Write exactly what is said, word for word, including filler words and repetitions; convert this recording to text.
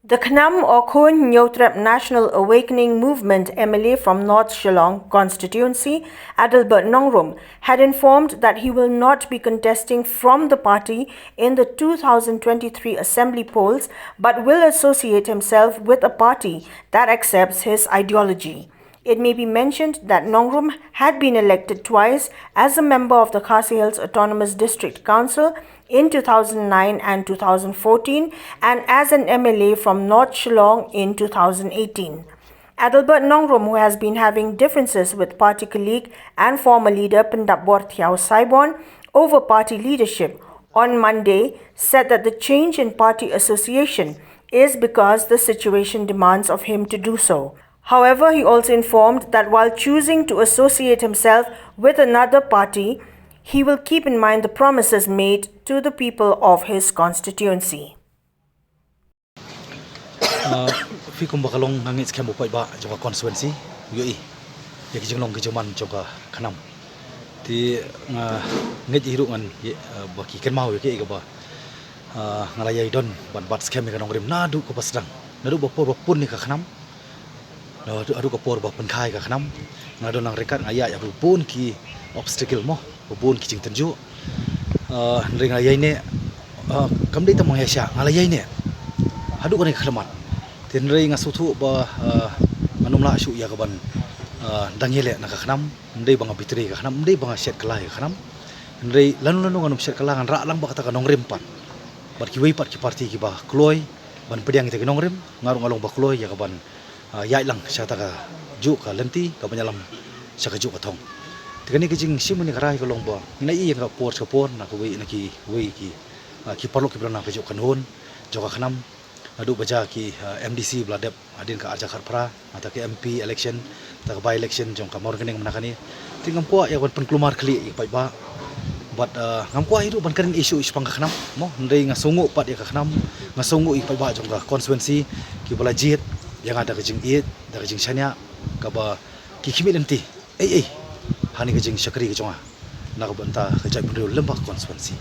The KHNAM or Khun Hynñiewtrep National Awakening Movement M L A from North Shillong constituency, Adelbert Nongrum, had informed that he will not be contesting from the party in the two thousand twenty-three assembly polls, but will associate himself with a party that accepts his ideology. It may be mentioned that Nongrum had been elected twice as a member of the Khasi Hills Autonomous District Council in two thousand nine and two thousand fourteen, and as an M L A from North Shillong in two thousand eighteen. Adelbert Nongrum, who has been having differences with party colleague and former leader Pyndapbor Thiaw Saiborn over party leadership, on Monday said that the change in party association is because the situation demands of him to do so. However, he also informed that while choosing to associate himself with another party, he will keep in mind the promises made to the people of his constituency. Ah, phi kumba ka long nga ngeit skhem u paidbah jong ka constituency u ïohi ïa ki jinglong ki jingman jong ka KHNAM. Te nga ngeit hi ruh ngan ïa, ah, ba ki kynmaw ïa kiei kaba, ah, nga la ïai don ban bat skhem ïa ka nongrim naduh kaba sdang, naduh ba por ba pun ïa ka KHNAM. Naduh, naduh ka por ba pynkha ïa ka KHNAM, nga don lang ryngkat, nga ïaid ha bun ki obstacle mo, bun ki jingtynjuh. Ah, hynrei nga la ïaineh, ah, kam dei tang ba nga ïaishah, nga la ïaineh haduh kane ka khyllipmat. Te hynrei nga sngewthuh ba, ah, ngan ym lah shuh ïa ka ban, ah, dang ïaleh na ka KHNAM. Ym dei ba nga betray ïa ka KHNAM, ym dei ba nga shet kylla ïa ka KHNAM. Hynrei lano lano ngan ym shet kylla, ngan rah lang bad kata ka nongrim pat, bad kiwei pat ki party kiba kloi ban pdiang ïa kita ki nongrim. Nga ruh nga long ba kloi ïa ka ban, ah, ïaid lang sha kata kajuh ka lynti, ka ban ïalam sha kajuh ka thong. Te kane ka jingshim kane ka rai ka long ba ngi la ïohi ïa ka por sha ka por na kawei na kiwei ki, ah, ki paralok kiba don ha kajuh ka khun jong ka KHNAM, naduh ba jia ki, ah, M D C ba la dep hadien ka arhajar khatphra, kata ka M P election, kata ka by election jong ka Mawryngkneng mynta kane. Te ngam kwah ïa ka ban pynkulmar khlieh ïa ki paidbah. Bad, ah, ngam kwah hi ruh ban kren issue issue shaphang ka KHNAM mo, hynrei nga sngewnguh pat ïa ka KHNAM, nga sngewnguh ïa ki paidbah jong ka constituency kiba la jied ïa nga da ka jingïeit, da ka jingshaniah, kaba ki khmih lynti ei ei ha kane ka jingshakri ka jong nga na ka bynta ka jaitbynriew lem bad ka constituency.